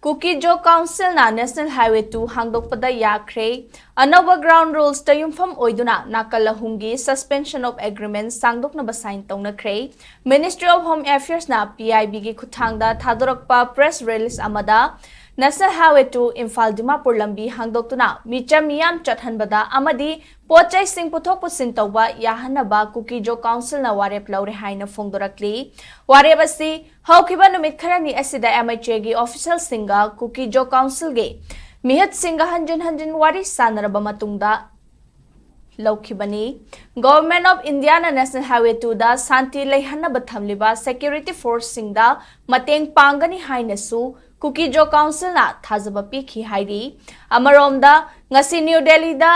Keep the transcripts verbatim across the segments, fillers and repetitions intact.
ꯀꯨꯀꯤ-ꯖꯣ ꯀꯥꯎꯟꯁꯤꯜꯅ National Highway two ꯍꯥꯡꯗꯣꯛꯄꯗ ꯌꯥꯈ꯭ꯔꯦ꯫ ꯑꯅꯧꯕ ground rulesꯇ ꯌꯨꯝꯐꯝ ꯑꯣꯏꯗꯨꯅ ꯅꯥꯀꯜ ꯑꯍꯨꯝꯒꯤ Suspension of Agreement ꯁꯥꯡꯗꯣꯛꯅꯕ sign ꯇꯧꯅꯈ꯭ꯔꯦ꯫ Ministry of Home Affairsꯅ P I Bꯒꯤ ꯈꯨꯠꯊꯥꯡꯗ ꯊꯥꯗꯣꯔꯛꯄ press release ꯑꯃꯗ National Highway two Imphal Dimapur ꯂꯝꯕꯤ ꯍꯥꯡꯗꯣꯛꯇꯨꯅ ꯃꯤꯆꯝ ꯃꯤꯌꯥꯝ ꯆꯠꯍꯟꯕꯗ ꯑꯃꯗꯤ ꯄꯣꯠ ꯆꯩꯁꯤꯡ ꯄꯨꯊꯣꯛ ꯄꯨꯁꯤꯟ ꯇꯧꯕ ꯌꯥꯍꯟꯅꯕ ꯀꯨꯀꯤ-ꯖꯣ ꯀꯥꯎꯟꯁꯤꯜꯅ ꯋꯥꯔꯦꯞ ꯂꯧꯔꯦ ꯍꯥꯏꯅ ꯐꯣꯡꯗꯣꯔꯛꯂꯤ꯫ ꯋꯥꯔꯦꯞ ꯑꯁꯤ ꯍꯧꯈꯤꯕ ꯅꯨꯃꯤꯠ ꯈꯔꯅꯤ ꯑꯁꯤꯗ M H Aꯒꯤ officialꯁꯤꯡꯒ ꯀꯨꯀꯤ-ꯖꯣ ꯀꯥꯎꯟꯁꯤꯜꯒꯤ ꯃꯤꯍꯨꯠꯁꯤꯡꯒ ꯍꯟꯖꯤꯟ ꯍꯟꯖꯤꯟ ꯋꯥꯔꯤ ꯁꯥꯟꯅꯔꯕ ꯃꯇꯨꯡꯗ ꯂꯧꯈꯤꯕꯅꯤ꯫ Government of Indiaꯅ National Highway twoꯗ ꯁꯥꯟꯇꯤ ꯂꯩꯍꯟꯅꯕ ꯊꯝꯂꯤꯕ security forceꯁꯤꯡꯗ ꯃꯇꯦꯡ ꯄꯥꯡꯒꯅꯤ ꯍꯥꯏꯅꯁꯨ ꯀꯨꯀꯤ-ꯖꯣ ꯀꯥꯎꯟꯁꯤꯜꯅ ꯊꯥꯖꯕ ꯄꯤꯈꯤ ꯍꯥꯏꯔꯤ꯫ ꯑꯃꯔꯣꯝꯗ, ꯉꯁꯤ ꯅ꯭ꯌꯨ ꯗꯦꯜꯂꯤꯗ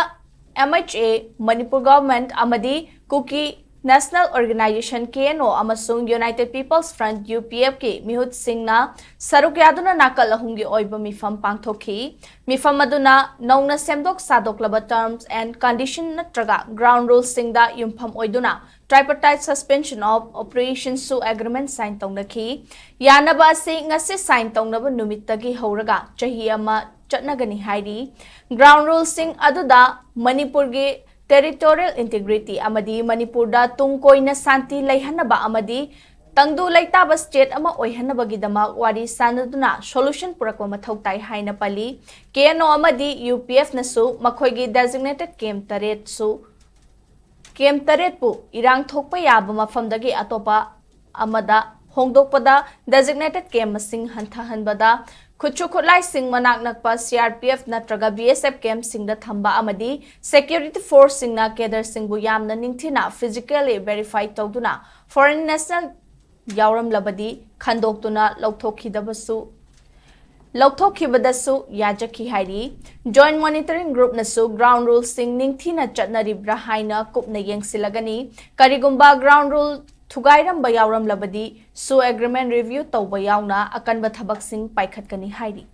M H A, Manipur Government ꯑꯃꯗꯤ ꯀꯨꯀꯤ National Organization, K N O, ꯑꯃꯁꯨꯡ United People's Front, U P Fꯀꯤ ꯃꯤꯍꯨꯠꯁꯤꯡꯅ ꯁꯔꯨꯛ ꯌꯥꯗꯨꯅ ꯅꯥꯀꯜ ꯑꯍꯨꯝꯒꯤ ꯑꯣꯏꯕ ꯃꯤꯐꯝ ꯄꯥꯡꯊꯣꯛꯈꯤ꯫ ꯃꯤꯐꯝ ꯑꯗꯨꯅ ꯅꯧꯅ ꯁꯦꯝꯗꯣꯛ ꯁꯥꯗꯣꯛꯂꯕ terms and condition ꯅꯠꯇ꯭ꯔꯒ ground rulesꯁꯤꯡꯗ ꯌꯨꯝꯐꯝ ꯑꯣꯏꯗꯨꯅ tripartite suspension of operations ꯁꯨ agreement sign ꯇꯧꯅꯈꯤ꯫ ꯌꯥꯅꯕ ꯑꯁꯤ ꯉꯁꯤ sign ꯇꯧꯅꯕ ꯅꯨꯃꯤꯠꯇꯒꯤ ꯍꯧꯔꯒ ꯆꯍꯤ ꯑꯃ ꯆꯠꯅꯒꯅꯤ ꯍꯥꯏꯔꯤ꯫ Ground rulesꯁꯤꯡ ꯑꯗꯨꯗ ꯃꯅꯤꯄꯨꯔꯒꯤ territorial integrity ꯑꯃꯗꯤ ꯃꯅꯤꯄꯨꯔꯗ ꯇꯨꯡ ꯀꯣꯏꯅ ꯁꯥꯟꯇꯤ ꯂꯩꯍꯟꯅꯕ ꯑꯃꯗꯤ ꯇꯪꯗꯨ ꯂꯩꯇꯥꯕ state ꯑꯃ ꯑꯣꯏꯍꯟꯅꯕꯒꯤꯗꯃꯛ ꯋꯥꯔꯤ ꯁꯥꯅꯗꯨꯅ solution ꯄꯨꯔꯛꯄ ꯃꯊꯧ ꯇꯥꯏ ꯍꯥꯏꯅ ꯄꯜꯂꯤ꯫ K N O ꯑꯃꯗꯤ U P Fꯅꯁꯨ ꯃꯈꯣꯏꯒꯤ designated camp ꯇꯔꯦꯠꯁꯨ, camp ꯇꯔꯦꯠꯄꯨ ꯏꯔꯥꯡ ꯊꯣꯛꯄ ꯌꯥꯕ ꯃꯐꯝꯗꯒꯤ ꯑꯇꯣꯞꯄ ꯑꯃꯗ ꯍꯣꯡꯗꯣꯛꯄꯗ designated camp ꯃꯁꯤꯡ ꯍꯟꯊꯍꯟꯕꯗ, ꯈꯨꯠꯁꯨ ꯈꯨꯠꯂꯥꯏꯁꯤꯡ ꯃꯅꯥꯛ ꯅꯛꯄ C R P F ꯅꯠꯇ꯭ꯔꯒ B S F campꯁꯤꯡꯗ ꯊꯝꯕ ꯑꯃꯗꯤ security forceꯁꯤꯡꯅ cadreꯁꯤꯡꯕꯨ ꯌꯥꯝꯅ ꯅꯤꯡꯊꯤꯅ physically verify ꯇꯧꯗꯨꯅ foreign national ꯌꯥꯎꯔꯝꯂꯕꯗꯤ ꯈꯟꯗꯣꯛꯇꯨꯅ ꯂꯧꯊꯣꯛꯈꯤꯗꯕꯁꯨ, ꯂꯧꯊꯣꯛꯈꯤꯕꯗꯁꯨ ꯌꯥꯖꯈꯤ ꯍꯥꯏꯔꯤ꯫ Joint Monitoring Groupꯅꯁꯨ ground rulesꯁꯤꯡ ꯅꯤꯡꯊꯤꯅ ꯆꯠꯅꯔꯤꯕ꯭ꯔꯥ ꯍꯥꯏꯅ ꯀꯨꯞꯅ ꯌꯦꯡꯁꯤꯜꯂꯒꯅꯤ꯫ ꯀꯔꯤꯒꯨꯝꯕ ground rule ꯊꯨꯒꯥꯏꯔꯝꯕ ꯌꯥꯎꯔꯝꯂꯕꯗꯤ ꯁꯨ agreement review ꯇꯧꯕ ꯌꯥꯎꯅ ꯑꯀꯟꯕ ꯊꯕꯛꯁꯤꯡ ꯄꯥꯏꯈꯠꯀꯅꯤ ꯍꯥꯏꯔꯤ꯫